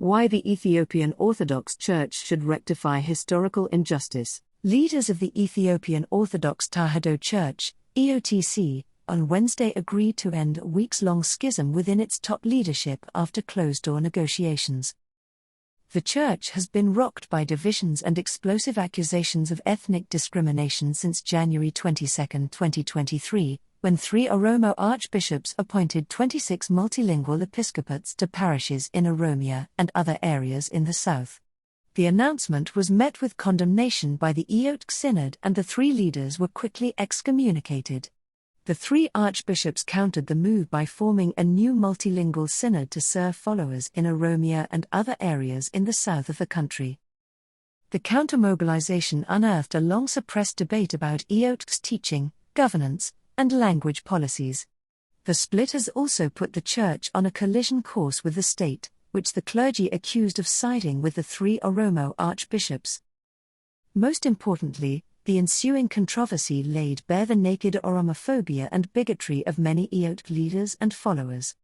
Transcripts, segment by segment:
Why the Ethiopian Orthodox Church should rectify historical injustice. Leaders of the Ethiopian Orthodox Church, EOTC, on Wednesday agreed to end a weeks-long schism within its top leadership after closed-door negotiations. The church has been rocked by divisions and explosive accusations of ethnic discrimination since January 22, 2023, when 3 Oromo archbishops appointed 26 multilingual episcopates to parishes in Oromia and other areas in the south. The announcement was met with condemnation by the EOTC Synod, and the 3 leaders were quickly excommunicated. The 3 archbishops countered the move by forming a new multilingual synod to serve followers in Oromia and other areas in the south of the country. The counter-mobilization unearthed a long-suppressed debate about EOTC's teaching, governance, and language policies. The split has also put the church on a collision course with the state, which the clergy accused of siding with the 3 Oromo archbishops. Most importantly, the ensuing controversy laid bare the naked Oromophobia and bigotry of many EOTC leaders and followers.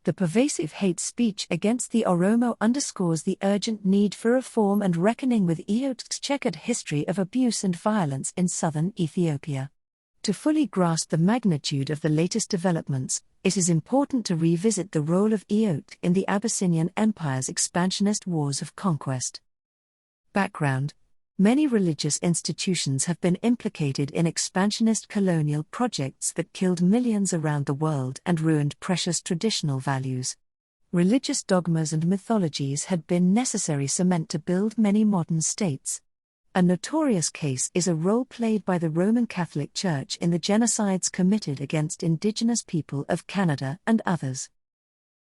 The pervasive hate speech against the Oromo underscores the urgent need for reform and reckoning with EOTC's checkered history of abuse and violence in southern Ethiopia. To fully grasp the magnitude of the latest developments, it is important to revisit the role of EOTC in the Abyssinian Empire's expansionist wars of conquest. Background: many religious institutions have been implicated in expansionist colonial projects that killed millions around the world and ruined precious traditional values. Religious dogmas and mythologies had been necessary cement to build many modern states. A notorious case is a role played by the Roman Catholic Church in the genocides committed against indigenous people of Canada and others.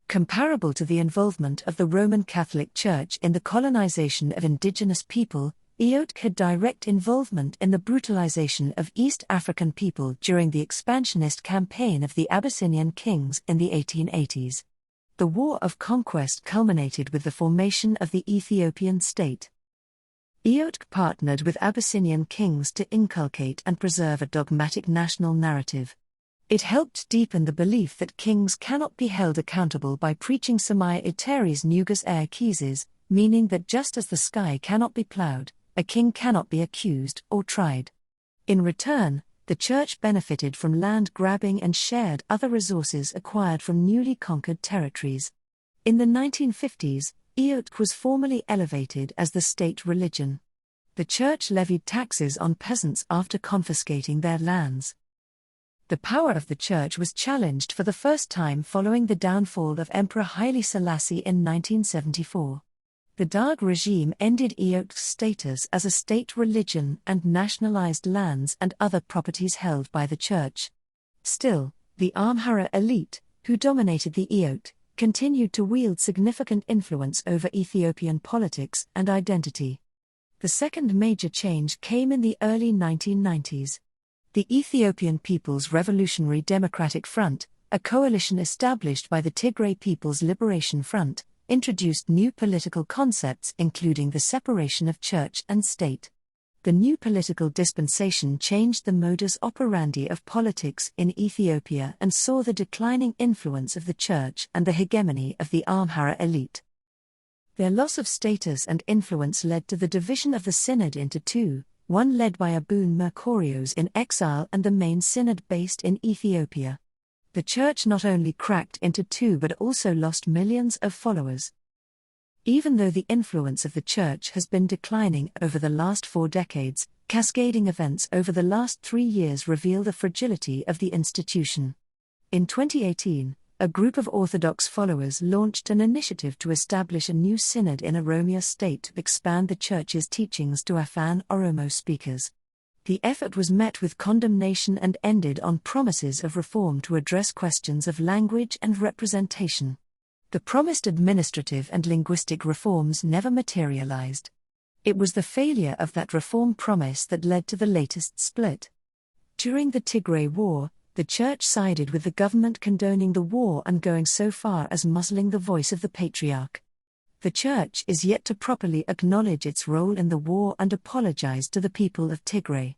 Comparable to the involvement of the Roman Catholic Church in the colonization of indigenous people, EOTC had direct involvement in the brutalization of East African people during the expansionist campaign of the Abyssinian kings in the 1880s. The War of Conquest culminated with the formation of the Ethiopian state. EOTC partnered with Abyssinian kings to inculcate and preserve a dogmatic national narrative. It helped deepen the belief that kings cannot be held accountable by preaching Samai Iteris Nugus Air Keeses, meaning that just as the sky cannot be ploughed, a king cannot be accused or tried. In return, the church benefited from land grabbing and shared other resources acquired from newly conquered territories. In the 1950s, EOTC was formally elevated as the state religion. The church levied taxes on peasants after confiscating their lands. The power of the church was challenged for the first time following the downfall of Emperor Haile Selassie in 1974. The Darg regime ended EOTC's status as a state religion and nationalized lands and other properties held by the church. Still, the Amhara elite, who dominated the EOTC, continued to wield significant influence over Ethiopian politics and identity. The second major change came in the early 1990s. The Ethiopian People's Revolutionary Democratic Front, a coalition established by the Tigray People's Liberation Front, introduced new political concepts including the separation of church and state. The new political dispensation changed the modus operandi of politics in Ethiopia and saw the declining influence of the church and the hegemony of the Amhara elite. Their loss of status and influence led to the division of the synod into 2, one led by Abune Mercurios in exile and the main synod based in Ethiopia. The church not only cracked into 2 but also lost millions of followers. Even though the influence of the church has been declining over the last 4 decades, cascading events over the last 3 years reveal the fragility of the institution. In 2018, a group of Orthodox followers launched an initiative to establish a new synod in Oromia state to expand the church's teachings to Afaan Oromo speakers. The effort was met with condemnation and ended on promises of reform to address questions of language and representation. The promised administrative and linguistic reforms never materialized. It was the failure of that reform promise that led to the latest split. During the Tigray War, the church sided with the government condoning the war and going so far as muzzling the voice of the patriarch. The church is yet to properly acknowledge its role in the war and apologize to the people of Tigray.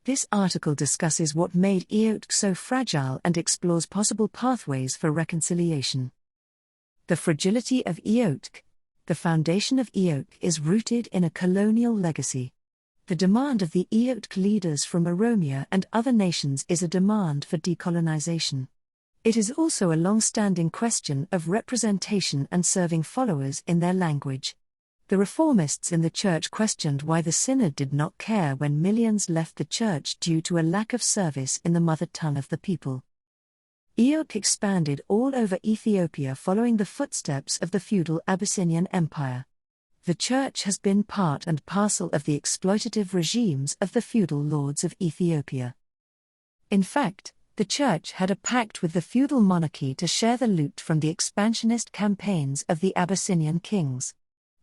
This article discusses what made EOTC so fragile and explores possible pathways for reconciliation. The fragility of EOTC. The foundation of EOC is rooted in a colonial legacy. The demand of the EOC leaders from Oromia and other nations is a demand for decolonization. It is also a long-standing question of representation and serving followers in their language. The reformists in the church questioned why the synod did not care when millions left the church due to a lack of service in the mother tongue of the people. EOC expanded all over Ethiopia following the footsteps of the feudal Abyssinian Empire. The church has been part and parcel of the exploitative regimes of the feudal lords of Ethiopia. In fact, the church had a pact with the feudal monarchy to share the loot from the expansionist campaigns of the Abyssinian kings.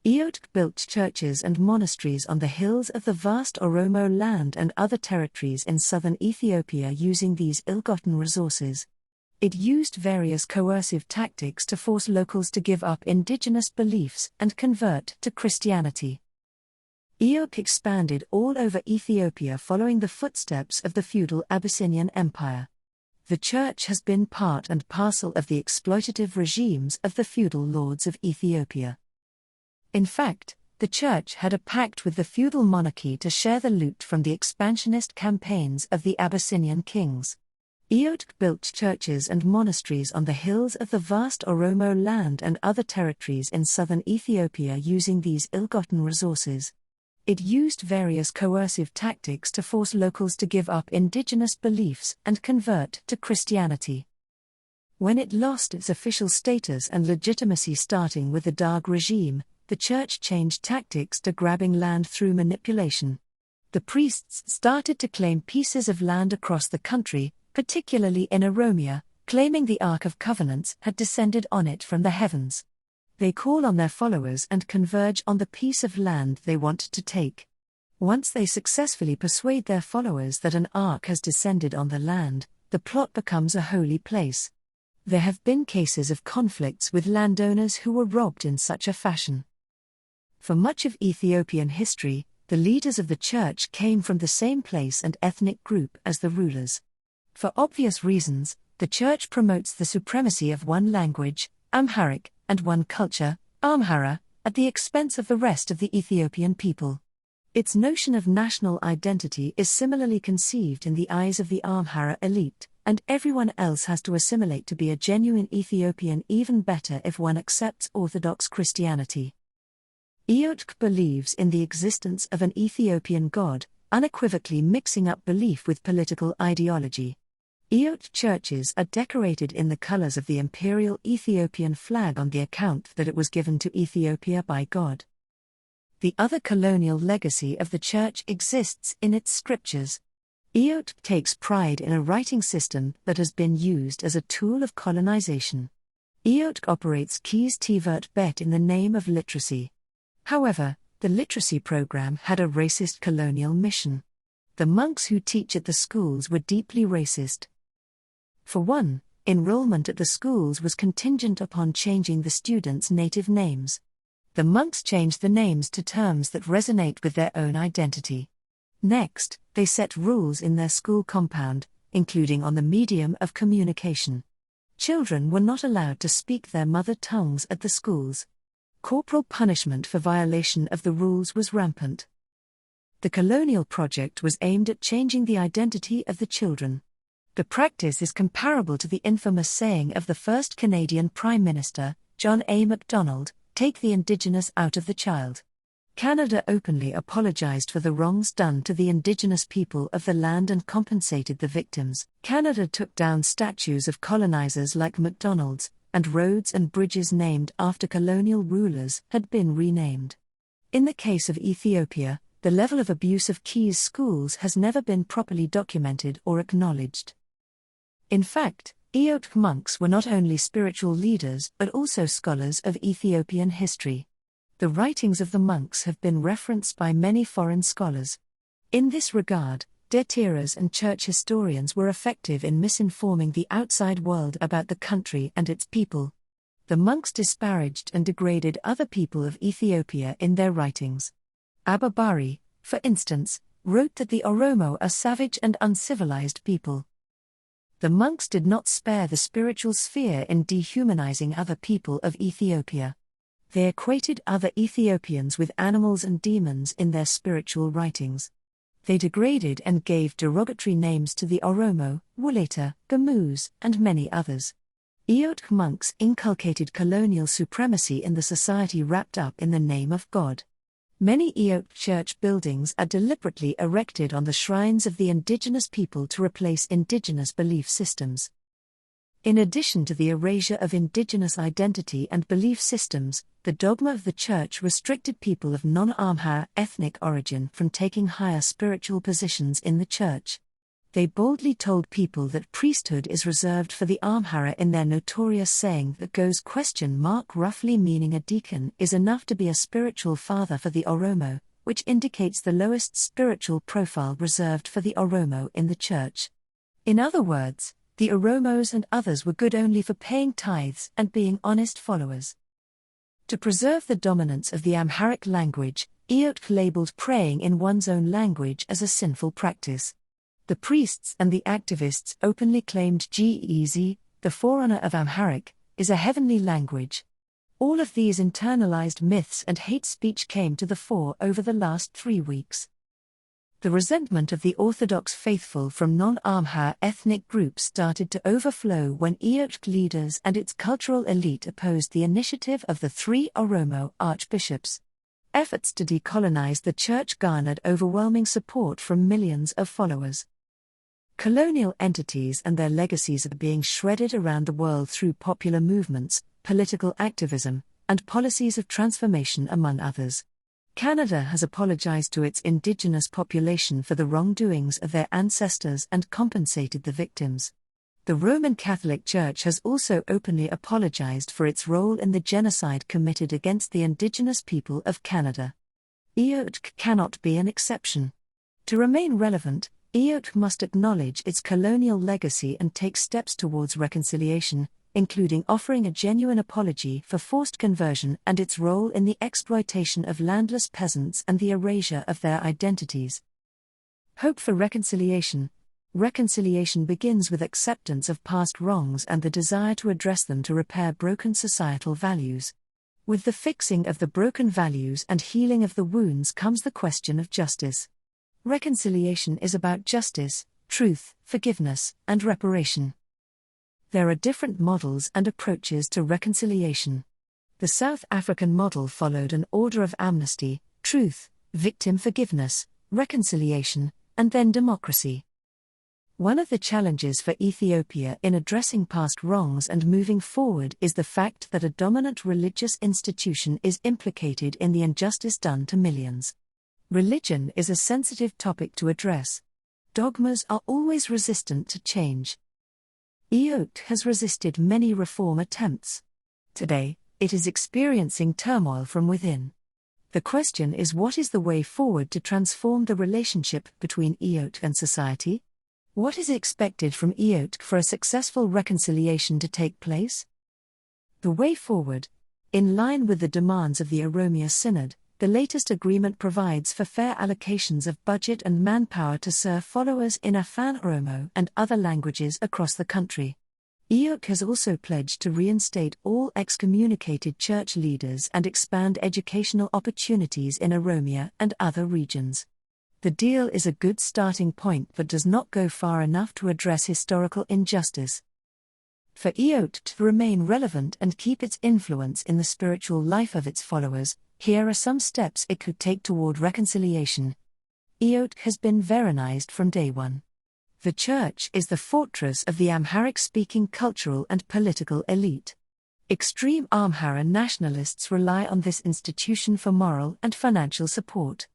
EOC built churches and monasteries on the hills of the vast Oromo land and other territories in southern Ethiopia using these ill-gotten resources. It used various coercive tactics to force locals to give up indigenous beliefs and convert to Christianity. EOC expanded all over Ethiopia following the footsteps of the feudal Abyssinian Empire. The church has been part and parcel of the exploitative regimes of the feudal lords of Ethiopia. In fact, the church had a pact with the feudal monarchy to share the loot from the expansionist campaigns of the Abyssinian kings. EOC built churches and monasteries on the hills of the vast Oromo land and other territories in southern Ethiopia using these ill-gotten resources. It used various coercive tactics to force locals to give up indigenous beliefs and convert to Christianity. When it lost its official status and legitimacy starting with the Darg regime, the church changed tactics to grabbing land through manipulation. The priests started to claim pieces of land across the country, particularly in Oromia, claiming the Ark of Covenants had descended on it from the heavens. They call on their followers and converge on the piece of land they want to take. Once they successfully persuade their followers that an ark has descended on the land, the plot becomes a holy place. There have been cases of conflicts with landowners who were robbed in such a fashion. For much of Ethiopian history, the leaders of the church came from the same place and ethnic group as the rulers. For obvious reasons, the church promotes the supremacy of one language, Amharic, and one culture, Amhara, at the expense of the rest of the Ethiopian people. Its notion of national identity is similarly conceived in the eyes of the Amhara elite, and everyone else has to assimilate to be a genuine Ethiopian, even better if one accepts Orthodox Christianity. EOC believes in the existence of an Ethiopian God, unequivocally mixing up belief with political ideology. EOC churches are decorated in the colors of the imperial Ethiopian flag on the account that it was given to Ethiopia by God. The other colonial legacy of the church exists in its scriptures. EOC takes pride in a writing system that has been used as a tool of colonization. EOC operates Keys Tvert Bet in the name of literacy. However, the literacy program had a racist colonial mission. The monks who teach at the schools were deeply racist. For one, enrollment at the schools was contingent upon changing the students' native names. The monks changed the names to terms that resonate with their own identity. Next, they set rules in their school compound, including on the medium of communication. Children were not allowed to speak their mother tongues at the schools. Corporal punishment for violation of the rules was rampant. The colonial project was aimed at changing the identity of the children. The practice is comparable to the infamous saying of the first Canadian Prime Minister, John A. Macdonald, "Take the Indigenous out of the child." Canada openly apologized for the wrongs done to the Indigenous people of the land and compensated the victims. Canada took down statues of colonizers like Macdonald's, and roads and bridges named after colonial rulers had been renamed. In the case of Ethiopia, the level of abuse of Keys schools has never been properly documented or acknowledged. In fact, EOC monks were not only spiritual leaders but also scholars of Ethiopian history. The writings of the monks have been referenced by many foreign scholars. In this regard, Deteras and church historians were effective in misinforming the outside world about the country and its people. The monks disparaged and degraded other people of Ethiopia in their writings. Abba Bari, for instance, wrote that the Oromo are savage and uncivilized people. The monks did not spare the spiritual sphere in dehumanizing other people of Ethiopia. They equated other Ethiopians with animals and demons in their spiritual writings. They degraded and gave derogatory names to the Oromo, Wolaita, Gamuz, and many others. Eote monks inculcated colonial supremacy in the society wrapped up in the name of God. Many Eote church buildings are deliberately erected on the shrines of the indigenous people to replace indigenous belief systems. In addition to the erasure of indigenous identity and belief systems, the dogma of the Church restricted people of non-Amhara ethnic origin from taking higher spiritual positions in the Church. They boldly told people that priesthood is reserved for the Amhara in their notorious saying that goes ? Roughly meaning a deacon is enough to be a spiritual father for the Oromo, which indicates the lowest spiritual profile reserved for the Oromo in the Church. In other words, the Oromos and others were good only for paying tithes and being honest followers. To preserve the dominance of the Amharic language, Eote labeled praying in one's own language as a sinful practice. The priests and the activists openly claimed Gez, the forerunner of Amharic, is a heavenly language. All of these internalized myths and hate speech came to the fore over the last 3 weeks. The resentment of the Orthodox faithful from non-Amhara ethnic groups started to overflow when Eote leaders and its cultural elite opposed the initiative of the 3 Oromo archbishops. Efforts to decolonize the Church garnered overwhelming support from millions of followers. Colonial entities and their legacies are being shredded around the world through popular movements, political activism, and policies of transformation, among others. Canada has apologized to its indigenous population for the wrongdoings of their ancestors and compensated the victims. The Roman Catholic Church has also openly apologized for its role in the genocide committed against the Indigenous people of Canada. Eote cannot be an exception. To remain relevant, Eote must acknowledge its colonial legacy and take steps towards reconciliation, including offering a genuine apology for forced conversion and its role in the exploitation of landless peasants and the erasure of their identities. Hope for reconciliation. Reconciliation begins with acceptance of past wrongs and the desire to address them to repair broken societal values. With the fixing of the broken values and healing of the wounds comes the question of justice. Reconciliation is about justice, truth, forgiveness, and reparation. There are different models and approaches to reconciliation. The South African model followed an order of amnesty, truth, victim forgiveness, reconciliation, and then democracy. One of the challenges for Ethiopia in addressing past wrongs and moving forward is the fact that a dominant religious institution is implicated in the injustice done to millions. Religion is a sensitive topic to address. Dogmas are always resistant to change. Eote has resisted many reform attempts. Today, it is experiencing turmoil from within. The question is, what is the way forward to transform the relationship between Eote and society? What is expected from Eote for a successful reconciliation to take place? The way forward. In line with the demands of the Oromia Synod, the latest agreement provides for fair allocations of budget and manpower to serve followers in Afaan Oromo and other languages across the country. Eote has also pledged to reinstate all excommunicated church leaders and expand educational opportunities in Oromia and other regions. The deal is a good starting point but does not go far enough to address historical injustice. For Eote to remain relevant and keep its influence in the spiritual life of its followers, here are some steps it could take toward reconciliation. Eote has been Veronized from day one. The Church is the fortress of the Amharic-speaking cultural and political elite. Extreme Amhara nationalists rely on this institution for moral and financial support.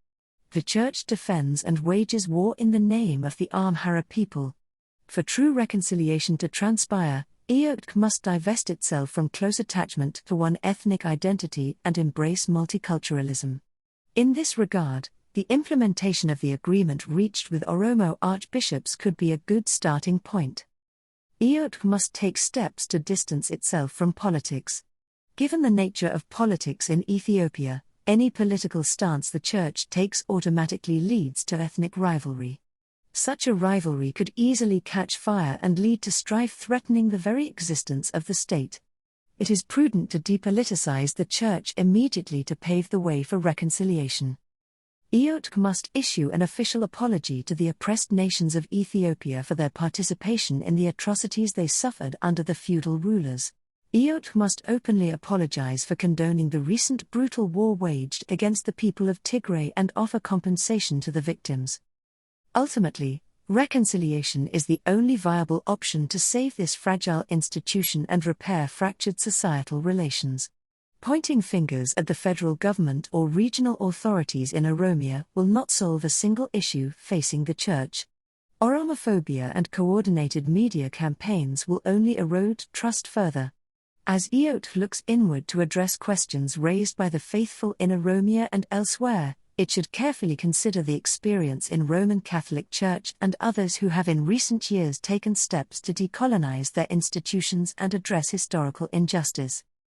The Church defends and wages war in the name of the Amhara people. For true reconciliation to transpire, Eote must divest itself from close attachment to one ethnic identity and embrace multiculturalism. In this regard, the implementation of the agreement reached with Oromo archbishops could be a good starting point. Eote must take steps to distance itself from politics. Given the nature of politics in Ethiopia, any political stance the Church takes automatically leads to ethnic rivalry. Such a rivalry could easily catch fire and lead to strife threatening the very existence of the state. It is prudent to depoliticize the Church immediately to pave the way for reconciliation. EOTC must issue an official apology to the oppressed nations of Ethiopia for their participation in the atrocities they suffered under the feudal rulers. EOTC must openly apologize for condoning the recent brutal war waged against the people of Tigray and offer compensation to the victims. Ultimately, reconciliation is the only viable option to save this fragile institution and repair fractured societal relations. Pointing fingers at the federal government or regional authorities in Oromia will not solve a single issue facing the Church. Oromophobia and coordinated media campaigns will only erode trust further. As EOTC looks inward to address questions raised by the faithful in Oromia and elsewhere, it should carefully consider the experience in Roman Catholic Church and others who have in recent years taken steps to decolonize their institutions and address historical injustice.